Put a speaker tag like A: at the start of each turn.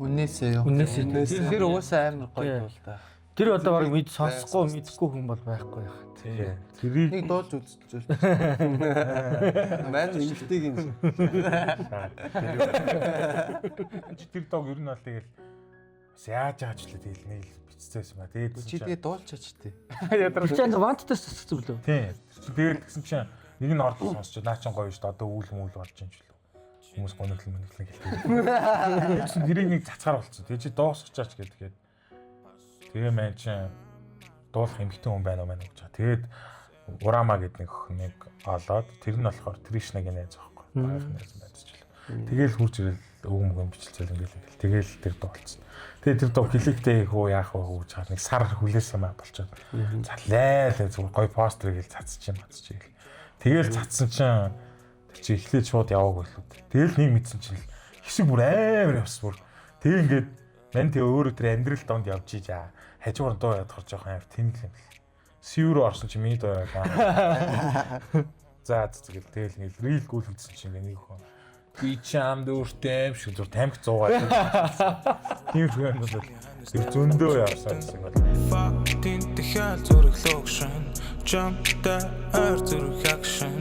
A: Үнээсээ юу?
B: Үнээсээ.
A: Тэр угаасаа амар гоё
B: Тий.
A: дуу л да.
B: Тэр одоо баг мэд сонсохгүй, мэдэхгүй хүн бол байхгүй яах.
C: Тий. Тэрийг
A: Нэг дуулж үзчихвэл. Маань эмгтэйг юм шиг.
C: Чи тэр дог ер нь бол тэгэл бас яаж ааж л тэгэл нэг л бичсэн юм а. Тэгээд
A: Чи тэгээ дуулж чачтээ.
C: ядарч.
B: Тэр чинь ванттай засагдсан билүү?
C: Тий. Тэр чинь тэгээд тэгсэн чинь нэг нь ордол сонсч наа чин гоё шүү дээ. Одоо үүл мүл болж юм ч лүү. Хүмүүс гониглон мониглон гэлтэй. Тэр чинь тэрийг нэг цацгаар болцсон. Тэгээ чи дуусгачаач гэдэг. Тэгээ мэн чин дуулах эмхтэн хүн байна уу мэн гэж. Тэгээд Урама гэдэг нэг охиныг олоод, тэр нь болохоор Тришнагийн найз байхгүй. Багийн найз байж ч лээ. Тэгээл хурж ирэл өвг мөгөн бичлцэл ингээл ингээл тэгэл тэр дуу болцсон. Тэгээ тэр дуу клиптэй хийх үү, яах вэ гэж хаад нэг сар хүлээсэн маа болчиход. За лээ л зүгээр гоё постэр гээл цацчих юм бацчих гээл. Тэгээл цацсан чинь тэр чи эхлээд шууд яваагүй л үү. Тэгээл нэг мэдсэн чинь хэсэг бүр амар явсан бүр. Тэгээ ингээд мань тэгээ өөрөө тэр амьдрал донд явж иж аа. Хажуугаар дуу ядахар жоохон амар тэнэг юм л. Сив рүү орсон чи миний дуу яваа. За тэгэл тэгэл ингээл reel гүйлгдсэн чинь ингээ нэг хүн би чамд өөртөө юм шиг зүр тамхи зуугаа. Тийм юм бол тэр зөндөө явсан гэсэн бол.
D: Fuck тин тэхэл зүрх логшин. Чамтай ойр зүрх action.